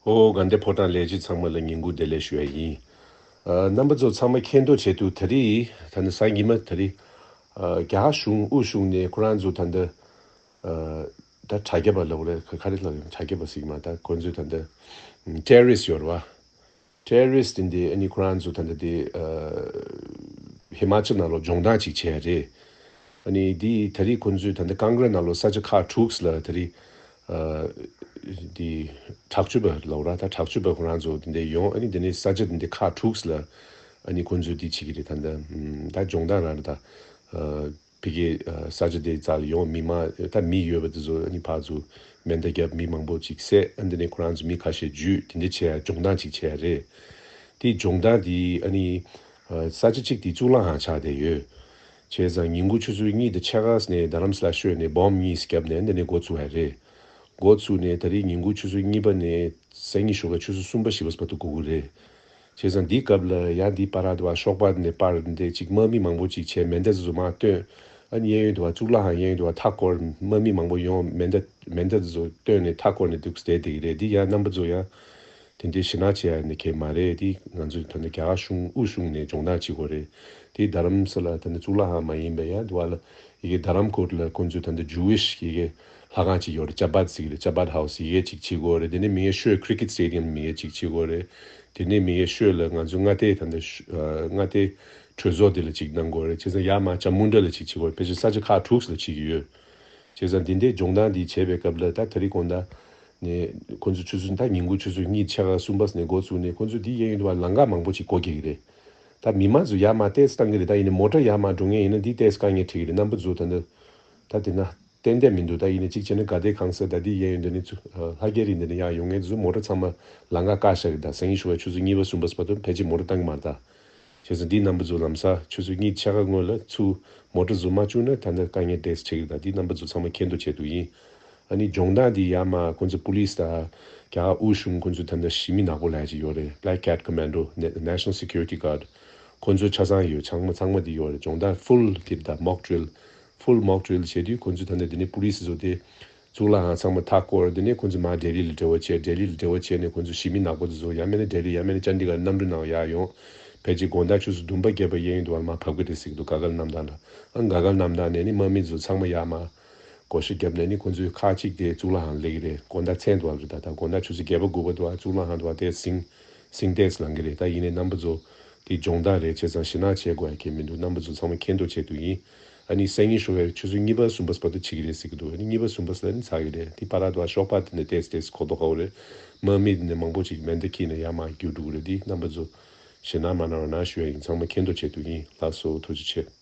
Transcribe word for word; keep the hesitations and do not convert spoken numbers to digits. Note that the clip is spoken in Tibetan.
ཨོ། དགའ་ལྡན་ཕོ་བྲང་ལས་བྱེད་ཚང་མ་ལ་ཉིན་གུང་བདེ་ལེགས་ཞུ་ཡ་ཡིན། ཨ། རྣམ་པ་ཚོ་ཚང་མ་མཁྱེན་རྟོགས་བྱས་འདུག་ད་རེས་ད་ནི་གཟའ་ཉི་མ་ད་རེས། ཨ། རྒྱ་གཞུང་དབུས་གཞུང་ནས་ཁོ་རང་ཚོ་ད་ལྟ། ཨ། ད་དྲ་རྒྱ་པ་ལབ་རེད། ག་ག་རེ་ལབ་ཡོང་། དྲ་རྒྱ་པ་ཟིག་མ། ད་ཁོ་ཚོས་ད་ལྟ་ཏེ་རོ་རི་སི་ཊི་ཡོད་རེད་བ། ཏེ་རོ་རི་སི་ཊི་དེ་འདི་ཨ་ནི་ཁོ་རང་ཚོ་ད་ལྟ་དེ། ཨ། ཧི་མ་ཅལ་ནང་ལོགས་སྦྱོང་བརྡར་ཅིག་བྱས་རེད། ཨ་ནི་འདི་ད་རེས་ཁོ་ཚོས་ད་ལྟ་ཀང་ཀ་ར་ནང་ལོགས་ས་ཆ་ཁག་དྲུག་ལ་ད་རེས། ཨ། འདི་དྲག་སྤྱོད་པ་ལབ་ར། ད་དྲག་སྤྱོད་པ་ཁོ་རང་ཚོ་དེ་འདྲ་ཡོང་། ཨ་ནི་དེ་ནས་ས་ཆ་དེ་འདྲ་ཁག་དྲུག་ལ་ཨ་ནི་ཁོ་ཚོས་འདི་བྱེད་ཀྱི་རེད། ད་ལྟ་ད་སྦྱོང་བརྡར་རང་རེད་ད། ཨ། ཕ་གིའི། ཨ། ས་ཆ་དེ་རྩ་ལ་ཡོང་། མི་མང་ད་མི་ཡོད་པ་དེ་ཚོ་ཨ་ནི་ཕར་ཚུར་མེ་མདའ་བརྒྱབ། མི་མང་པོ་ཅིག་བསད། ཨ། འདི་ནས་ཁོ་རང་ཚོ་མི་ཁ་ཤས་འཇུས། དེ་འདྲ་བྱས་སྦྱོང་བརྡར་ཅིག་བྱས་རེད། དེ་སྦྱོང་བརྡར་དེ་ཨ་ནི། ཨ། ས་ཆ་གཅིག་དེ་གཙུག་ལག་ཁང་ཆགས་བསྡད་ཡོད། བྱས་ཙང་ཉིན་གུང་ཆུ་ཚོད་གཉིས་དང་ཕྱེད་ཀ་ནས་རྡ་རམ་ས་ལ་ཤོད་ནས་བོམ་གཉིས་བརྒྱབ་ནས་འདི་ནས་འགོ་བཙུགས་པ་རེད། འགོ་བཙུགས་ནས་ད་རེས་ཉིན་གུང་ཆུ་ཚོད་གཉིས་པ་ནས་སང་ཉིན་ཞོགས་ཀ་ཆུ་ཚོད་གསུམ་པ་བཞི་པ་བར་དུ་འགོར་གྱི་རེད། བྱས་ཙང་འདིའི་སྐབས་ལ་ཡང་འདི་པར་དུ་བ་ཤོག་པ་ནས་པར་འདི་ཅིག་དམག་མི་མང་པོ་ཅིག་བྱས། མེ་མདའ་དེ་ཚོ་མར་བཏོན། ཨ་ནི་གཡས་གཡོན་དུ་བ་གཙུག་ལག་ཁང་གཡས་གཡོན་དུ་བ་མཐའ་བསྐོར། དམག་མི་མང་པོ་ཡོང་། མེ་མདའ་མེ་མདའ་དེ་ཚོ་བཏོན་ནས་མཐའ་བསྐོར་ནས་འདུག་བསྡད་བསྡད་ཀྱི་རེད། འདི་ཡང་རྣམ་པ་ཚོ་ཡང་དེ་འདྲའི་ཞེད་སྣང་བྱེད་ཡ་ནི་གལ་མ་རེད། འདི་ང་ཚོས་ད་ལྟ་རྒྱ་གར་གཞུང་དབུས་གཞུང་ནས་སྦྱོང་བརྡར་བྱེད་དགོས་རེད། འདི་རྡ་རམ་ས་ལ་ད་ལྟ་གཙུག་ལག་ཁང་མ་ཡིན་པའི་ཡང་དུ་བ་ལ། ཡི་གེ་རྡ་རམ་ཀོཊ་ལ་ཁོང་ཚོས་ད་ལྟ་ཇུ་ཝིཤ་ཡི་གེ་ལྷ་ཁང་ཅིག་ཡོད་རེད། ཅ་བཱད་ཟེར་གྱི་རེད། ཅ་བཱད་ཧའུ་སི་ཡི་གེ་ཅིག་བྱེད་དགོས་རེད། དེ་ནས་མི་ངན་ཤོད་ཁི་རི་ཀེཊ་སི་ཊེ་ཌི་ཡམ་མི་ངན་ཅིག་བྱེད་དགོས་རེད། དེ་ནས་མི་ངན་ཤོད་ལ་ང་ཚོ་མངའ་སྡེ་ད་ལྟ་ཤོ་ཨ། མངའ་སྡེ་གྲོས་ཚོགས་དེ་ལ་ཅིག་གནང་དགོས་རེད། བྱས་ཙང་ཡར་མར་ཅ་མུན་ཌ་ལ་ཅིག་བྱེད་དགོས་རེད། ཕལ་ཆེར་ས་ཆ་ཁག་དྲུག་ལ་བྱེད་ཀྱི་ཡོད། བྱས་ཙང་འདི་འདྲའི་སྦྱོང་བརྡར་འདི་བྱས་པའི་སྐབས་ལ་ད་དེ་རིང་དགོང་དག་ནས་ཁོང་ཚོ་ཆུ་ཚོད། ད་ཉིན་གུང་ཆུ་ཚོད་གཉིས་ཕྱེད་ཀ་གསུམ་པ་ནས་འགོ་བཙུགས་ནས་ཁོང་ཚོ་འདི་གཡས་གཡོན་དུ་བ་ལམ་ཁ་མང་པོ་ཅིག་སྒོ་ཕྱེ་གི་རེད། ད་མི་མང་ཚོ་ཡར་མར་ཏོག་ཙམ་བཏང་གི་རེད། ད་ཡིན་ནའི་མོ་ཊ་ཡར་མར་འགྲོ་མཁན་ཡིན་ན་འདི་ཏོག་ཙམ་དཀའ་ངལ་འཕྲད་ཀྱི་རེད། རྣམ་པ་ཚོ་ད་ནི་ད་དེ་ན་ཏན་ཏན་མི་འདུག་ད་ཡིན་ནའི་གཅིག་བྱས་ན་དགའ་ལྡན་ཁང་གསར། ད་འདི་གཡས་གཡོན་འདི་ནས་ཚུར་ལྷ་རྒྱ་རི་འདི་ནས་ཡར་ཡོང་མཁན་ཚོ་མོ་ཊ་ཚང་མ་ལམ་ཁ་བཀག་བཞག་གི་རེད། ད་སང་ཉིན་ཞོགས་པ་ཆུ་ཚོད་གཉིས་པ་གསུམ་པ་བར་དུ་ཕལ་ཆེར་མོ་ཊ་བཏང་གི་མ་རེད་ད། བྱས་ཙང་འདི་རྣམ་པ་ཚོ་ལམ་སང་ཆུ་ཚོད་གཉིས་ཕྱེད་ཀ་སྔོན་ལ་ཚུར་མོ་ཊ་ཚུར་མ་བཅུག་ན་ད་ནི་དཀའ་ངལ་འཕྲད་ཀྱི་རེད། ད་འདི་རྣམ་པ་ཚོ་ཚང་མ་མཁྱེན་རྟོགས་བྱས་འདུག་ཡིན། ཨ་ནི་སྦྱོང་བརྡར་འདི་ཡར་མར་ཁོང་ཚོ་པུ་ལིས་དང་རྒྱ་གར་དབུས་གཞུང་ཁོང་ཚོ་ད་ལྟ་ཞི་མི་ནག་པོ་ལབ་ཡ་ཅིག་ཡོད་རེད། Black Cat Commando, National Security Guard། ཁོང་ཚོ་ཆ་ཚང་ཡོད། ཚང་མ་ཚང་མ་འདི་ཡོད་རེད། སྦྱོང་བརྡར་ཕུལ་འདི་ད་མོག་ཌྲིལ། ཕུལ་མོག་ཌྲིལ་བྱས་དུས་ཁོང་ཚོ་ད་ལྟ་འདི་ནས་པུ་ལིས་ཚོ་དེ་གཙུག་ལག་ཁང་ཚང་མ་མཐའ་བསྐོར། དེ་ནས་ཁོང་ཚོ་མར་ལྡི་ལི་ལ་འབྲེལ་བ་བྱས། ལྡི་ལི་ལ་འབྲེལ་བ་བྱས་ནས་ཁོང་ཚོ་ཞི་མི་ནག་པོ་དེ་ཚོ་ཡང་མིན་ན་ལྡི་ལི་ཡང་མིན་ན་ཅན་ཌི་གྷར་གནམ་གྲུ་ནང་ཡར་ཡོང་། ཕལ་ཆེར་དགོང་དག་ཆུ་ཚོད་བདུན་པ་བརྒྱད་པ་གཡས་གཡོན་དུ་བར་མར་བབས་ཀྱི་རེད་ཟེར་གྱི་འདུག་ག་ག་ལ་གནམ་ཐང་ལ། ཨ། ག་ག་ལ་གནམ་ཐང་ནས་ནི་དམག་མི་ཚོ་ཚང་མ་ཡར་མར་བགོ་བཤའ་བརྒྱབ་ནས་ནི་ཁོང་ཚོའི་ཁག་ཅིག་དེ་གཙུག་ལག་ཁང་སླེབས་ཀྱི་རེད། དགོང་དག་མཚན་དུ་བ་རེད། ད་ད་དགོང་དག་ཆུ་ཚོད་བརྒྱད་པ་དགུ་པ་དུ་བ་གཙུག་ལག་ཁང་དུ་བ་དེ་ཟིང་ཟིང་ཏོག་ཙམ་ལངས་ཀྱི་རེད། ད་ཡིན་ནའི་རྣམ་པ་ཚོ་དེ་སྦྱོང་བརྡར་རེད། བྱས་ཙང་ཞེད་སྣང་བྱེད་དགོས་ཡ་གང་ཡང་མི་འདུག་རྣམ་པ་ཚོ་ཚང་མ་མཁྱེན་རྟོགས་བྱས་འདུག་ཡིན། ཨ་ནི་སང་ཉིན་ཞོགས་པའི་ཆུ་ཚོད་གཉིས་པ་གསུམ་པ་བར་དུ་བྱེད་ཀྱི་རེད་ཟེར་གྱི་འདུག་ཨ་ནི་གཉིས་པ་གསུམ་པ་ཟེར་ནི་ཚར་གྱི་རེད། དེ་བར་དུ་བ་ཤོག་པ་དེ་ནས་ཏོག་ཙམ་ཏོག་ཙམ་གོ་རྟོགས་ཁ་བོ་རེད། དམག་མི་དེ་ནས་མང་པོ་ཅིག་མེ་མདའ་འཁྱེར་ནས་ཡར་མར་རྒྱུག་འགྲོ་གི་རེད། དེ་རྣམ་པ་ཚོ་ཞེད་སྣང་མ་གནང་རོགས་གནང་ཞུ་ཡ་ཡིན། ཚང་མ་མཁྱེན་རྟོགས་བྱས་འདུག་ཡིན། ལགས་སོ། ཐུགས་རྗེ་ཆེ།